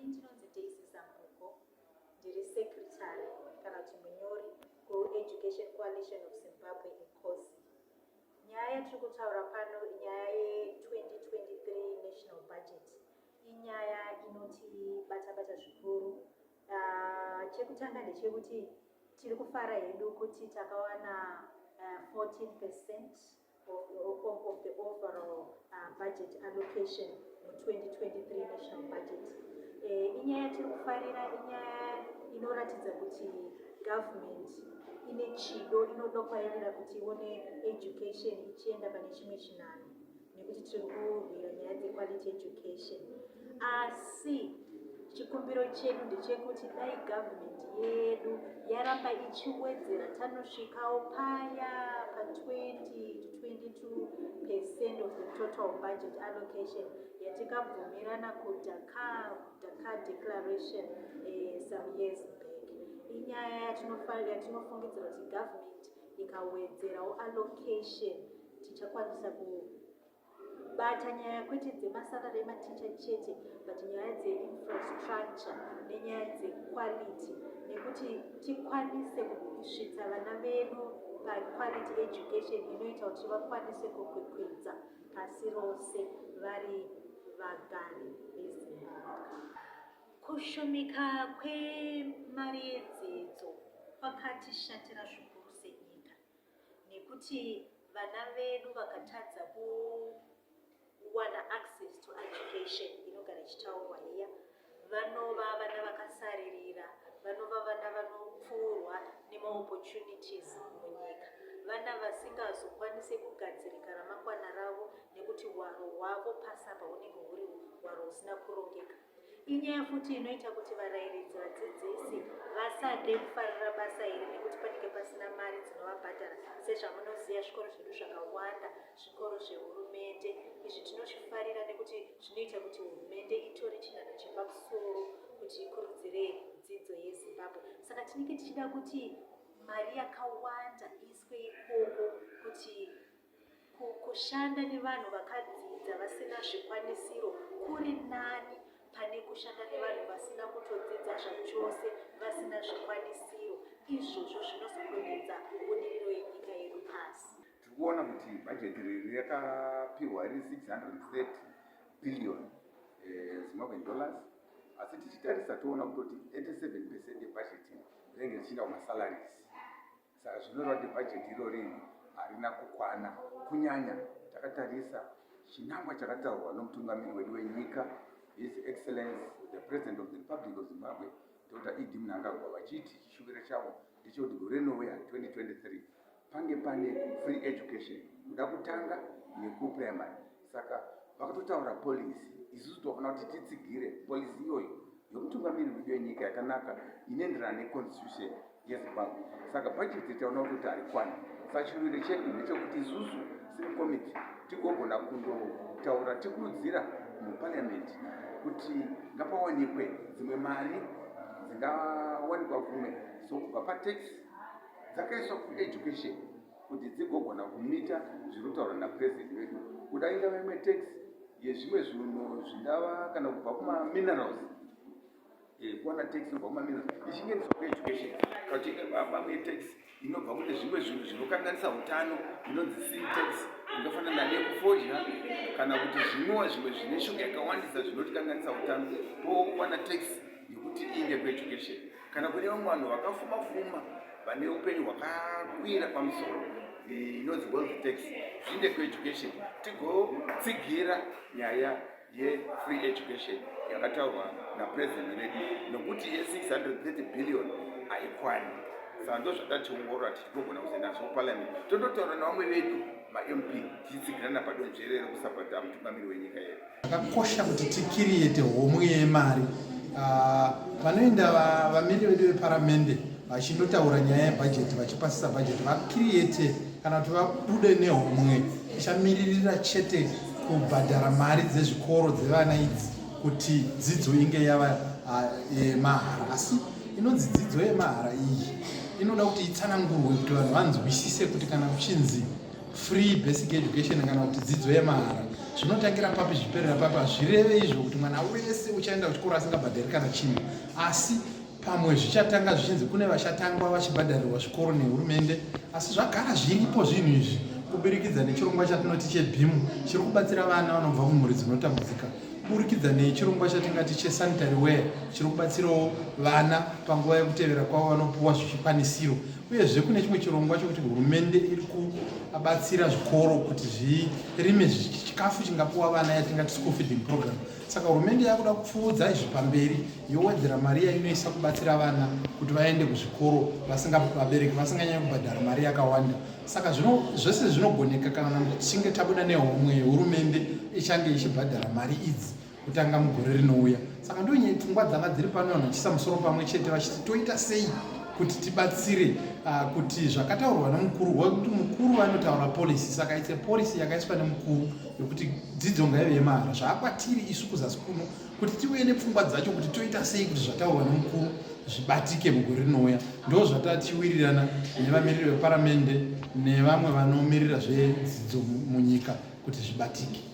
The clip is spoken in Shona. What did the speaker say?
Ini ndinonzi Daisy Zambuko, ndiri secretary kana kuti munyori kuEducation Coalition of Zimbabwe, ECOZI. Nyaya yatiri kutaura pano inyaya ye2023 national budget. Inyaya inotibata-bata zvikuru. Chekutanga ndechekuti tiri kufara hedu kuti takawana 14% of the overall budget allocation mu2023 national budget. Inyaya yatiri kufarira, inyaya inoratidza kuti government ine chido, inodokwairira kuti ione education ichienda pane chimwe chinhanho, nekuti tiri kurwira nyaya dzequality education. Asi chikumbiro chedu ndechekuti dai government yedu yaramba ichiwedzera, tanosvikawo paya pa20 to 22% of the total budget allocation yatikabvumirana kuDakar Dakar Declaration some years back. Inyaya yatinofungidzira kuti government ikawedzerawo allocation, tichakwanisa kubata nyaya kwete dzemasalary ematicha chete, but nyaya dzeinfrastructure nenyaya dzequality, nekuti tikwanise kusvitsa vana vedu paquality education inoita kuti vakwanise kukwikwidza pasi rose vari vagari veZimbabwe. Kushomeka kwemari yedzidzo kwakatishatira zvikuru senyika, nekuti vana vedu vakatadza kuwana access to education inogara ichitaurwa iya, vanova vana vakasaririra, vanova vana vanopfuurwa nemaopportunities munyika, vana vasingazokwanisi kugadzirika ramangwana ravo, nekuti hwaro hwavo pasapa hunenge huri hwaro husina kurongeka. Inyaya futi inoita kuti varayiridzi, vadzidzisi vasade kufarira basa iri, nekuti panenge pasina mari dzinovabhadhara. Sezvamunoziva, zvikoro zvedu zvakawanda zvikoro zvehurumende. Izvi tinozvifarira nekuti zvinoita kuti hurumende itore chinhanho chepamusoro kuti ikurudzire dzidzo yeZimbabwe. Saka tinenge tichida kuti mari yakawanda iiswe ikoko, kuti kushanda nevanhu vakadzidza vasina zvikwanisiro kuri nani pane kushanda nevanhu vasina kutodzidza zvachose, vasina zvikwanisiro. Izvozvo zvinozodonhedza budiriro yenyika yedu pasi. Tiri kuona kuti bhajeti riri rakapiwa riri 630 billion Zimbabwean dollars, asi tichitarisa toona kutoti 87% yebhajeti rinenge richienda kumasalaries. Saka zvinoreva kuti bhajeti irori harina kukwana, kunyanya takatarisa chinangwa chakataurwa nomutungamiri wedu wenyika, His Excellence the President of the Republic of Zimbabwe, Dr ED Mnangagwa, vachiti chishuviro chavo ndechekuti gore rinouya 2023 pange pane free education, kuda kutanga nekuprimary. Saka vakatotaura policy, isusu tofanira kuti titsigire policy iyoyo yomutungamiri wedu wenyika yakanaka, inoenderana neconstitution yeZimbabwe. Saka bhajeti taona kutoti harikwani. Saka chirwere chedu ndechekuti isusu semukomiti tigogona kundotaura, tikurudzira muparliament kuti ngapawanikwe dzimwe mari dzingawanikwa kumwe, so kubva patax dzakaiswa kueducation, kuti dzigogona kumita zviri kutaurwa napurezidendi vedu. Kuda ingava imwe tax yezvimwe zvinhu zvingava kana kubva kumaminerals, kuwana tax inobva kumaminerals ichingendiswa kueducation, kana kuti mamwe tax inobva kune zvimwe zvinhu zvinokanganisa utano inonzi sin tax, ingafanana nekufodya kana kuti zvimwewa zvimwe zvine shuga yakawandisa zvinotikanganisa utano, towana tax yekuti iinde kueducation. Kana kune vamwe vanhu vakafuma fuma, vane upenyu hwakakwira pamusoro, inonzi wealth tax, zviinde kueducation, tigotsigira nyaya yefree education yakataurwa napurezidendi vedu, nokuti ye630 billion haikwani. Saka ndo zvatationgorora, tichigogona kuzoenda nazvo kuparliament, tondotaura nevamwe vedu maMP, tichitsigirana padonzvere rekusapota mutungamiri wenyika yedu. Zvakakosha kuti ticreate homwe yemari. Vanoenda vamiri vedu veparamende vachindotaura nyaya yebhajeti, vachipasisa bhajeti, vacreate kana kuti vabude nehomwe ichamiririra chete kubhadhara mari dzezvikoro dzevana idzi, kuti dzidzo inge yava yemahara. Asi inonzi dzidzo yemahara iyi inoda kuti itsanangurwe kuti vanhu vanzwisise kuti kana kuchinzi Free basic education kana kuti dzidzo yemahara, zvinotangira papi, zviperera papi? Hazvireve izvo kuti mwana wese uchaenda kuchikoro asingabhadhari kana chinhu, asi pamwe zvichatanga zvichinzi kune vachatangwa vachibhadharirwa zvikoro nehurumende. Asi zvagara zviripo zvinhu izvi kuburikidza nechirongwa chatinoti cheBEAM, chiri kubatsira vana vanobva mumhuri dzinotambudzika, kuburikidza nechirongwa chatingati chesanitary wear, chiri kubatsirawo vana panguva yekutevera kwavo, vanopuwa zvichikwanisiro. Uyezve kune chimwe chirongwa chokuti hurumende iri kubatsira zvikoro kuti zvirime chikafu chingapuwa vana, yatingati school feeding program. Saka hurumende yakuda kupfuudza izvi pamberi, yowedzera mari yainoisa kubatsira vana kuti vaende kuzvikoro vabereki vasinganyanyi kubhadhara mari yakawanda. Saka zvose zvinogoneka kana tichinge tabuda nehomwe yehurumende ichange ichibhadhara mari idzi kutanga mugore rinouya. Saka ndo pfungwa dzanga dziri pano, vanhu vachiisa musoro pamwe chete vachiti toita sei kuti tibatsire kuti zvakataurwa nemukuru, kuti mukuru vanotaura policy. Saka it's a policy yakaiswa nemukuru yokuti dzidzo ngaive yemahara. Zvaakwatiri isu kuzasi kuno kuti tiuye nepfungwa dzacho kuti toita sei kuti zvataurwa nemukuru zvibatike mugore rinouya. Ndo zvatatiwirirana nevamiriri veparamende nevamwe vanomirira zvedzidzo munyika kuti zvibatike.